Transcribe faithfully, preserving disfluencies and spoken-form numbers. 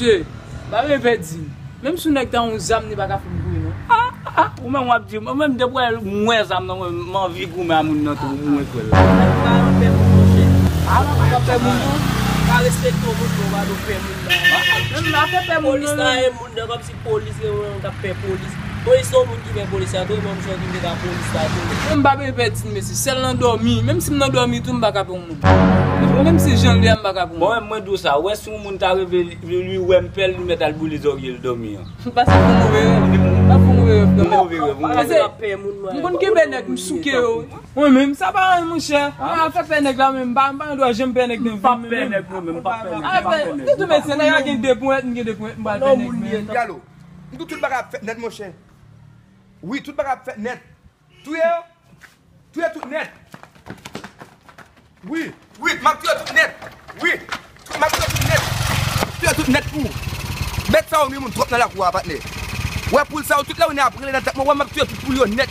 Mesye, pa bezwen pè di m. Menm si yon nèg ta yon zam, li pa ka fè m kouri, non. Ah, ah, ah, ou menm w ap di, mwen menm depi w wè m wè zam nan, mwen, m anvi goumen a moun nan tou, mwen kwè l. Mwen pa pè moun, monchè. Ah, ou pa pè moun, non? Pa respekte yon moun, non, pa dwe pè moun, non. Menm la, fè pè moun, non. Polis la, e moun nan, kòmsi polis, gen moun k ap pè polis. Polis se yon moun ki fè polis la, tou, e mwen, m sòti, m te ka polis la, tou. Mwen, m pa bezwen pè di m, mesye. Sèl nan dòmi. Menm si m nan dòmi, tou, m pa ka pè yon moun. Menm si jan l ye a, m pa ka pè yon moun. Bon, mwen, mwen di w sa. Wè, si yon moun ta reve, li, li, li wè m pè l, li mèt al boule zòrye l dòmi an. Paske m fè move rèv. M ap fè move rèv, non. Move rèv, move rèv. Paske m konn kenbe nèg, m souke yo. Mwen menm, sa pa anyen, monchè. Mwen ap fè pè nèg la, men m pa, m pa gen dwa janm pè nèg nan vi m, men. M p ap pè nèg, mwen menm, m p ap pè nèg, m p ap pè nèg. Li tou mesye, nèg la gen de pwen, m gen de pwen, m pral pè nèg, men. Galo, m di w tout bagay ap fèt nèt, monchè. Wi, tout bagay ap fèt nèt. Touye yo. Touye tout nèt. Wi, wi, m ap touye tout nèt. Wi, tout, m ap touye tout nèt. Touye tout nèt pou ou. Bèt sa yo gen moun twòp nan lakou a, patnè. Wè poul sa yo, tout lè ou ne ap rele nan tèt mwen, wè m ap touye tout poul yo nèt.